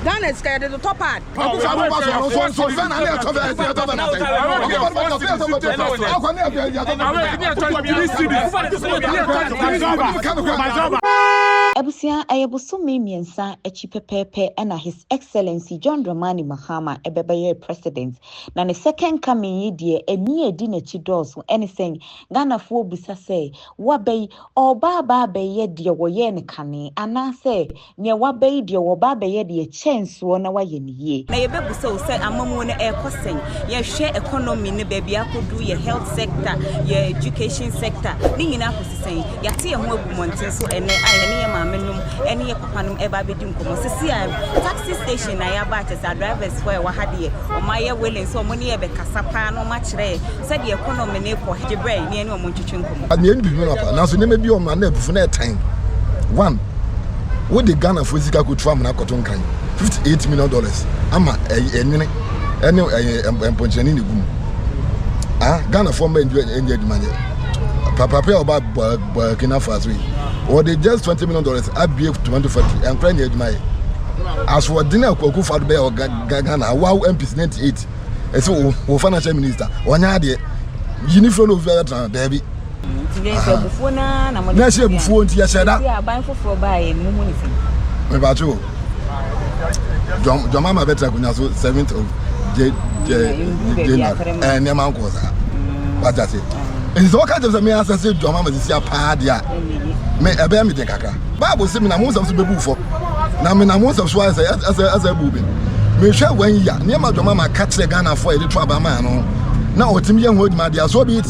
Ghana sika yɛde totɔ pad. Abusua, ɛyɛ bosome mmiɛnsa akyi pɛpɛɛpɛ na His Excellency John Dramani Mahama ɛbɛbɛyɛɛ President. Na ne second coming yi deɛ, ani a ɛdi n'akyi dɔɔso. Ɛne sɛn? Ghanafoɔ bisa sɛ, waba yi, ɔreba aba abɛyɛ deɛ wɔyɛɛ no kane anaasɛ nea waba yi deɛ wɔba abɛyɛ deɛ kyɛn soɔ na wayɛ no yie? Na yɛbɛbusa wo sɛ amammuo no ɛrekɔ sɛn? Yɛhwɛ economy no baabi akɔdu, yɛ health sector, yɛ education sector, ne nyinaa kɔsi sɛn? Yɛate yɛn ho agu mmɔnten so ɛnɛ a yɛne yɛn maame nom ne yɛn papa nom ɛreba abɛdi nkɔmmɔ. Sisi a taxi station na yɛaba akyɛ sɛ drivers foɔ a ɛwɔ ha deɛ wɔn ayɛ willing sɛ wɔn ne yɛ bɛkasa paa na wɔn akyerɛ yɛ sɛdeɛ economy no rekɔ. Gye berɛ ne yɛne wɔn ntwetwe nkɔmmɔ. Mmienu bi bi papa nanso nneɛma bi wɔ mu a na abufu na ɛtan one wode Ghanafoɔ sika kɔtu amena kɔto Nkran $58 million ama ɛnwene ɛne ɛyɛ mpɔnkyerɛni na egu mu ah Ghanafoɔ mma ɛnyɛ adwuma nyɛ papa a ɔba Burkina Faso yi, wɔde just $20 million abie tomato factory, ɛnkora nyɛ adwuma yɛ. Asoɔden a Kwaku Fado bɛyɛ wɔ Ghana awaw MPs 98 ɛsɛ wɔ financial minister ɔnyɛ adeɛ yi ne furo no ofi bɛtena daabi. Nti yɛn sɛ abufuo naa na mo de na ɛhyɛ abufuo nti yɛhyɛ da. Sisi aban foforɔ baa yɛ mu hu ne sɛn? Mepatwo John Mahama bɛtena akonnwa so 7th of January, nneɛma nkɔɔ saa wagya se nti sɛ wɔka kyerɛ sɛ me asɛse John Mahama sisi apaa deɛ a, me ɛbɛyɛ me den kakra. Bible sɛ menam wo nsɛm so bɛbu fɔ na menam wo nsɛm so ayɛ sɛ ɛsɛ abu bi mehwɛ wɔn yi a nneɛma John Mahama ka kyerɛ Ghanafoɔ a yɛde to aba maa no na ɔtumi yɛ ho adwuma deɛ so be it,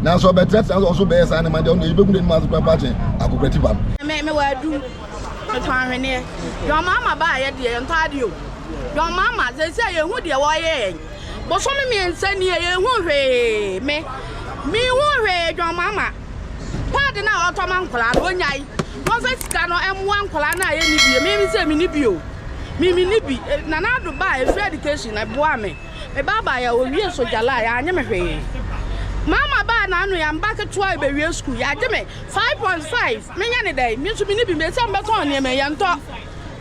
nanso ɔbɛtɛtɛ ɔso bɛyɛ saa nneɛma deɛ ɔno deɛ yɛbɛgu n'anim ase pɛpɛ akyɛn akokorati ba no. Me wɔ Adum, metɔn ahweneɛ. John Mahama baa yɛ deɛ, yɛntɔ adeɛ o. John Mahama sɛsi a yɛhu deɛ wɔyɛ yɛn. Bosome 3 nie, yɛhu hwee. Me mehu hwee. John Mahama, pad no a ɔtɔ ma nkwadaa no, ɔnyae wɔmfa sika no mmoa nkwadaa no a yɛnni bie. Me sɛ menni bi o, me menni bi. Nana Addo baa ɛfiri education na ɛboa me. Me ba baa yɛ owie sogyala a yɛanye me hwee. Mama baa n'ano yɛ mba ketewa ɛbɛwie sukuu, yɛagye me 5.5. Menyɛ ne dɛn? Me nso menni bi. Mesi a mebɛtɔn nneɛma yi, yɛntɔ.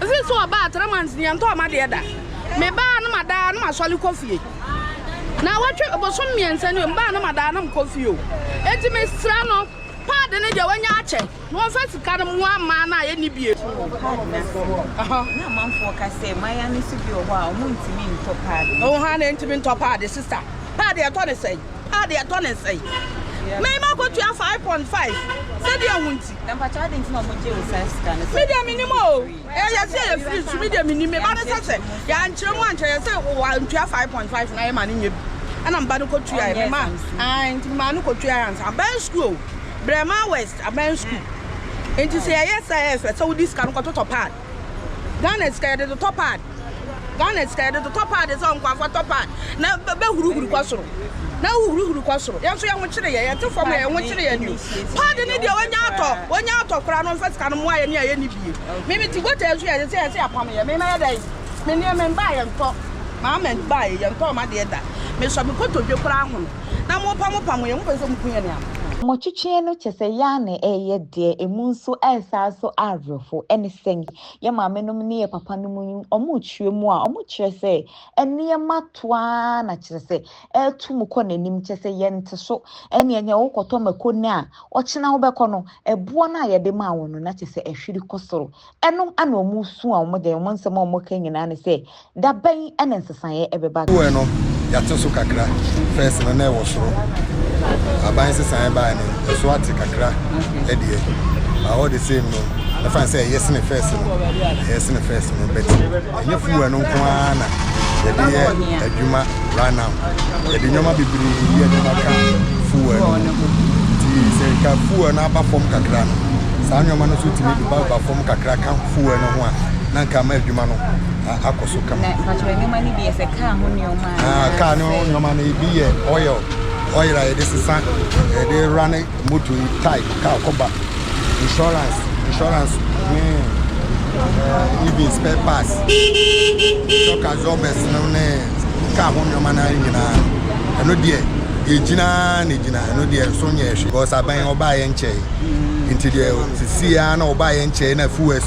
Ɛfiri sɛ ɔbaa 3 months ni, yɛntɔ ɔma deɛ da. Mebaa no madaa no masɔre kɔ fie na wɔtwe bosom 3 ni o. Mbaa no madaa no mkɔ fie o. Enti mesrɛ no, pad no deɛ wanya akyɛ na wɔmfa sika no mmoa mmaa no a yɛnni bie. Pad no asɛm na amanfoɔ ka sɛ mmaayewa no nso bi wɔ hɔ a ɔmo ntumi ntɔ pad no. Ɔwɔ ha na ntumi ntɔ pad, sister. Pad yɛtɔ ne sɛn? Pad yɛtɔ ne sɛn? Mɛma kɔtua 5.5 sɛdeɛ ho nti. Na mpakyɛ adi nti na ɔmo gye wo saa sika no? Me deɛ menim o. Ɛyɛ sɛ yɛ firi so. Me deɛ menim. Me ba no sɛ yɛankyerɛ mu ankyerɛ yɛ sɛ wantua 5.5 na yɛ ma no nyɛ bi ɛna mba no kɔtua yɛ mema nti mema no kɔtua yɛ ansa aban school o, Brɛma West aban school. Nti sɛ yɛyɛ sɛ ɛyɛ fɛ sɛ wode sika no kɔtotɔ pad. Ghana sika yɛde totɔ pad? Ghana sika yɛde totɔ pad sɛ nkurɔfoɔ tɔ pad na bɛhuruhuru kɔ soro na wohuruhuru kɔ soro. Yɛn nso yɛn ho kyerɛ yɛ, yɛte fam yɛ, yɛn ho kyerɛ yɛn ni o. Pad ne deɛ wɔnya atɔ, wɔnya atɔ koraa no, mfa sika no mmoa yɛ ne a yɛnni bie. Mimi ti gɔta nso yɛ sɛ yɛapam yɛ. Mema yɛ dɛn? Me nneɛma mbaa yɛn tɔ maama mbaa yɛ yɛn tɔ ɔma deɛ da mesɔ me kotodwe koraa ho no na mo pam pam yɛ mo pɛ sɛ mo kun yɛ ne ama. Mmɔtwetwe no kyɛ sɛ yɛa na ɛyɛ deɛ emu nso ɛresan so awerɛho. Ɛne sɛn? Yɛ maame nom ne yɛ papa nom yi, ɔmo kyerɛ mu a ɔmo kyerɛ sɛ nneɛma toa na kyerɛ sɛ ɛreto mu kɔ n'anim, kyerɛ sɛ yɛnte so. Ɛne ɛnyɛ wokɔtɔ mako no a ɔkyena wobɛkɔ no, ɛboɔ no a yɛde maa wɔn no na kyerɛ sɛ ɛhwere kɔ soro. Ɛno ana ɔmo su a ɔmo de ɔmo nsɛm a ɔmo ka nyinaa ne sɛ dabɛn ɛna nsesaeɛ ɛbɛba? Fuel no yɛate so kakra. First no na ɛwɔ soro. Aban sesan baa no, ɛso ate kakra ɛdeɛ, but all the same no, ɛfa sɛ ɛyɛ sene first no, ɛyɛ sene first no, but ɛnyɛ fuel no nko ara na yɛde yɛ adwuma right now. Yɛde nneɛma bebree yɛ nneɛma ka fuel no, nti sɛ nka fuel no aba fam kakra no, saa nneɛma no nso tumi de ba fam kakra ka fuel no ho a, na nka ama adwuma no akɔ so kama. Na mpakyɛ nneɛma no bi yɛ sɛ kaa ho nneɛma? Ah, kaa ne ho nneɛma no ebi yɛ oil, oil a yɛde sesa, yɛde run motor yi, tyre, kaa kɔba, insurance ne even spare parts, shock absorbers no ne kaa ho nneɛma no nyinaa. Ɛno deɛ yɛgyina na gyina, ɛno deɛ nso nyɛ hwee because aban ɔbaa yɛ nkyɛn, nti deɛ sisi ya na ɔbaa yɛ nkyɛn na fuel.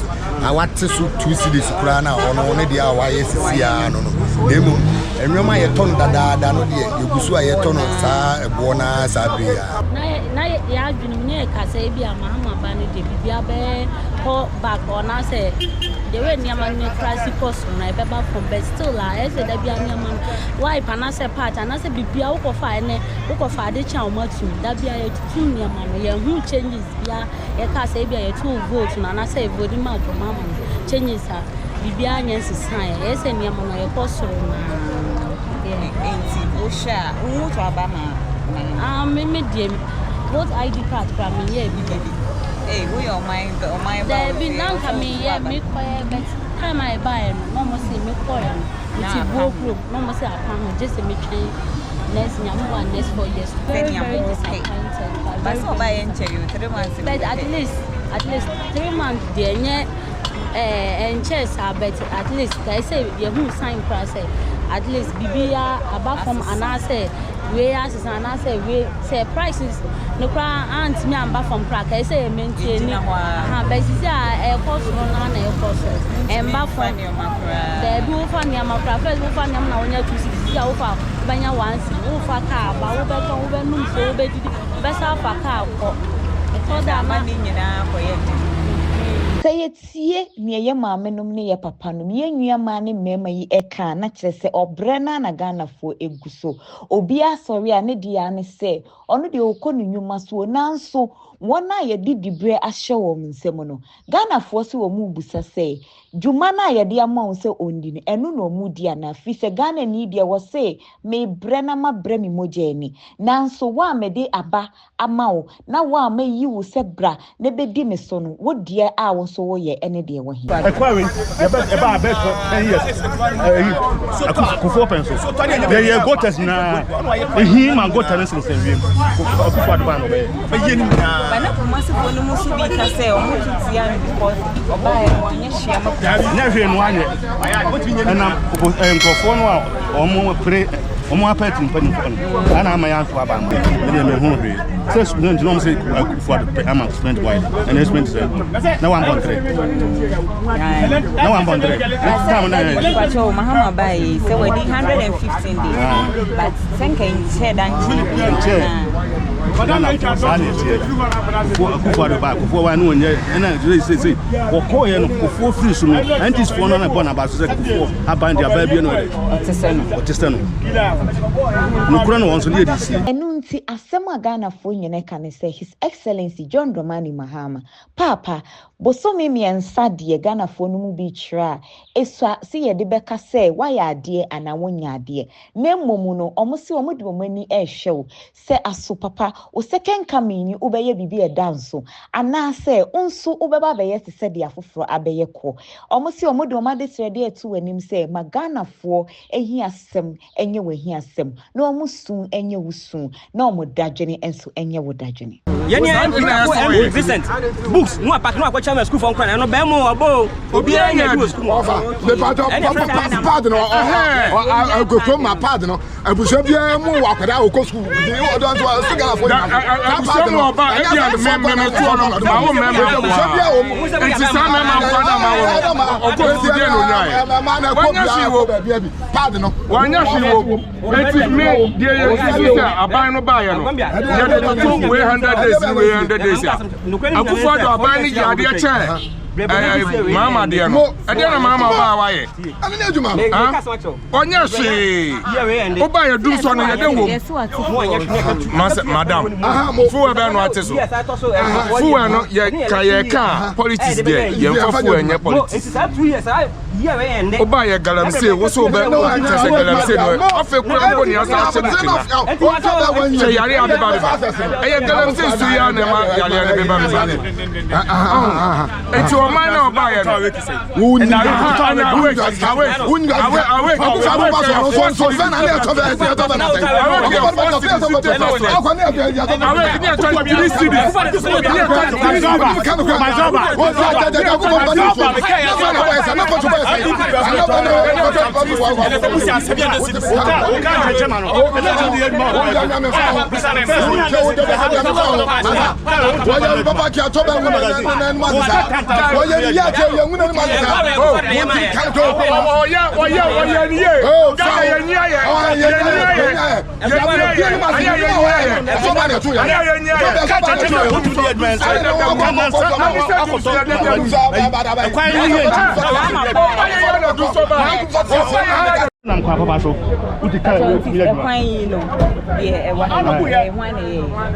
A wate so 2 cedis koraa na ɔno ne deɛ a wayɛ sisi ara no no na mmom nneɛma a yɛtɔ no dadaada no deɛ, yɛgu so a yɛtɔ no saa ɛboɔ naa saa bere yi a. Na yɛ adwene mu ne yɛ kasa bi a Mahama ba no deɛ, biribi abɛyɛ kɔ back ɔnaasɛ the way nneɛma no kora si kɔ so no, ɛbɛba fam, but still a ɛyɛ sɛ da bia nneɛma no wipe anaasɛ part anaasɛ biribia wokɔfa ɛnɛ, wokɔfa ade kyɛn a wɔn atum da bia yɛtutu nneɛma no. Yɛn changes bia yɛka sɛ ebi a yɛtu vote no anaasɛ vote ma atɔ Mahama no, changes a biribiara nyɛ nsesa yɛ, ɛyɛ sɛ nneɛma no yɛkɔ soro naa. Nti wohwɛ a, woto aba ma Mahama? Ah, me deɛ, vote ID card kora menyɛ bi da. Ee, woyɛ ɔman ba. Daabi, na nka meyɛ mekɔɛ, but time a ɛbaeɛ no na ɔmo se mekɔɛ no nti buo kurom na ɔmo se apa ho gye sɛ metwɛn next, Nyame wa, next 4 years. Very very disappointed. But sɛ ɔbaeɛ nkyɛ yi o, 3 months. But at least 3 months deɛ, nyɛ ɛɛ ɛnkyɛ saa, but at least kae sɛ yɛhu sign koraa sɛ at least biribiara aba fam anaasɛ wei asesa anaasɛ wei sɛ prices no koraa antumi amba fam koraa, kae sɛ yɛ maintain Ɛgyina hɔ ara. Aha, but sisi a ɛkɔ soro na na ɛkɔ soro, ɛmba fam. Nneɛma koraa. Daabi, wofa nneɛma koraa, first wofa nneɛma na wonya 2 cedis, sisi a wofa wobɛnya 1 cedi. Wofa kaa ba, wobɛtɔn, wobɛnum so, wobɛdidi, wobɛsa afa kaa kɔ, ɛtɔ da ama na ne nyinaa kɔyɛ den. Sɛ yɛtie nea yɛ maame nom ne yɛ papa nom, yɛn nua ne mmarima yi ɛka a, na kyerɛ sɛ ɔbrɛ no na Ghanafoɔ egu so. Obiara sɔre a, ne deɛ ne sɛ ɔno deɛ ɔkɔ ne nnwuma so, nanso wɔn a yɛde diberɛ ahyɛ wɔn nsam no, Ghanafoɔ sɛ wɔn mu busa sɛ dwuma no a yɛde ama wɔn sɛ ɔndi no, ɛno na wɔn di anaa? Firi sɛ Ghana ni deɛ, wɔse mebrɛ na mabrɛ me mogya ani, nanso wɔn a mede aba ama wo na wo a mayi wo sɛ bra na bɛdi me so no, wo deɛ a wo nso woyɛ ɛne deɛ wɔ he? Ɛkɔ awi yɛbɛ ɛba abɛ 10 years ɛyi Kufuor pɛn so yɛyɛ gutters nyinaa, ehin ma gutter ne sensɛn wiem. Akufo Addo baa na ɔbɛyɛ. Ba na Kumasifoɔ no mu nso bi ka sɛ ɔmo to tia no because ɔbaeɛ no wanyɛ hwee ama Kumasi. Nyɛ hwee no anyɛ, ɛnam nkurɔfoɔ no a wɔn pere wɔn apɛti mpanimfoɔ no ɛna ama yɛn ato aba ama ɛdeɛ mɛ hu hwee sɛ student na wɔn sɛ Akufo Addo pɛ ama student wise, ɛna student sɛ na 1.3 na 1.3 time na yɛ. Pacho, Mahama baeɛ sɛ wadi 115 days, but sɛ nka nkyɛ da nkyɛn. Nkyɛ Ghana saa na ɛteɛ. Akufo Addo ba, Kufuor wa ne wɔnyɛ, ɛna sɛ sɛ wɔkɔɔyɛ no, Kufuor firi so no, NDC foɔ no na ɛbɔ n'aba so sɛ Kufuor aban de aba bie no ɔde ɔte sɛ no. Ɔte sɛ no nokora no wɔn nso ne yɛde sie. Ɛno nti asɛm a Ghanafoɔ nyina ka ne sɛ His Excellency John Dramani Mahama paapa, bosome 3 deɛ, Ghanafoɔ no mu bi kyerɛ a esua sɛ yɛde bɛka sɛ wayɛ adeɛ anaa wonyɛ adeɛ, na mmom no ɔmo sɛ ɔmo de ɔmo ani ɛrehwɛ wo sɛ aso papa, wo second coming ni, wobɛyɛ biribi a ɛda nso anaasɛ wo nso wobɛba abɛyɛ te sɛ deɛ afoforɔ abɛyɛ kɔ. Ɔmo sɛ ɔmo de ɔmo adesrɛdeɛ ɛto w'anim sɛ ma Ghanafoɔ ahi asɛm ɛnyɛ w'ahi asɛm, na ɔmo su ɛnyɛ wo su, na ɔmo dadwene nso ɛnyɛ wo dadwene. Yɛne MP baako, MP Vincent, books no apack no akɔkyɛ ma sukuufoɔ nkora na ɛno bɛn mu ɔbɔ o, obiara nya bi wɔ sukuu mu. Ɔfa mepatɔ pad no ɔkɔkɔ ma pad no, abusua biara mu wɔ akwadaa a ɔkɔ sukuu ɔdɔ nso ɔsɛ Ghana fo nyina abusua mu ɔba ebi a mɛmɛ toɔ no ma wo mɛma abusua biara wɔ mu. Nti saa mɛma nkwa na ma wo no ɔkɔ sukuu deɛ na onyaeɛ wanya hwee wɔ pad no wanya hwee wɔ. Eti me deɛ, yɛ susu sɛ aban no baayɛ no, yɛde toto wei 100 days ne wei 100 days a, Akufo Addo aban no yɛ adeɛ kyɛn ɛɛ Mahama deɛ no. Ɛdeɛ na Mahama baa wayɛ? Ɛne ne adwuma no. Ah, ɔnyɛ hwee. Woba yɛ dum sɔ no yɛde wom masɛ madam, fuel bɛn no ate so? Fuel no yɛ ka yɛ ka politics deɛ, yɛmfa fuel nyɛ politics. Woba yɛ galamsey, wo so wobɛ kyɛ sɛ galamsey no afei kura mpo ne asa ahyɛ no kyina kyɛ yare a beba beba, ɛyɛ galamsey su yi a na ɛma yareɛ no beba beba. Eti ɔman na ɔbaayɛ no awake, awake, awake, awake, ne ɛtɔ 3 cedis, ne ɛtɔ 3 cedis. Nam kwan papa so wodi kan ɛkwan yi no deɛ ɛwɔ ha no ɛyɛ hwan na ɛyɛ.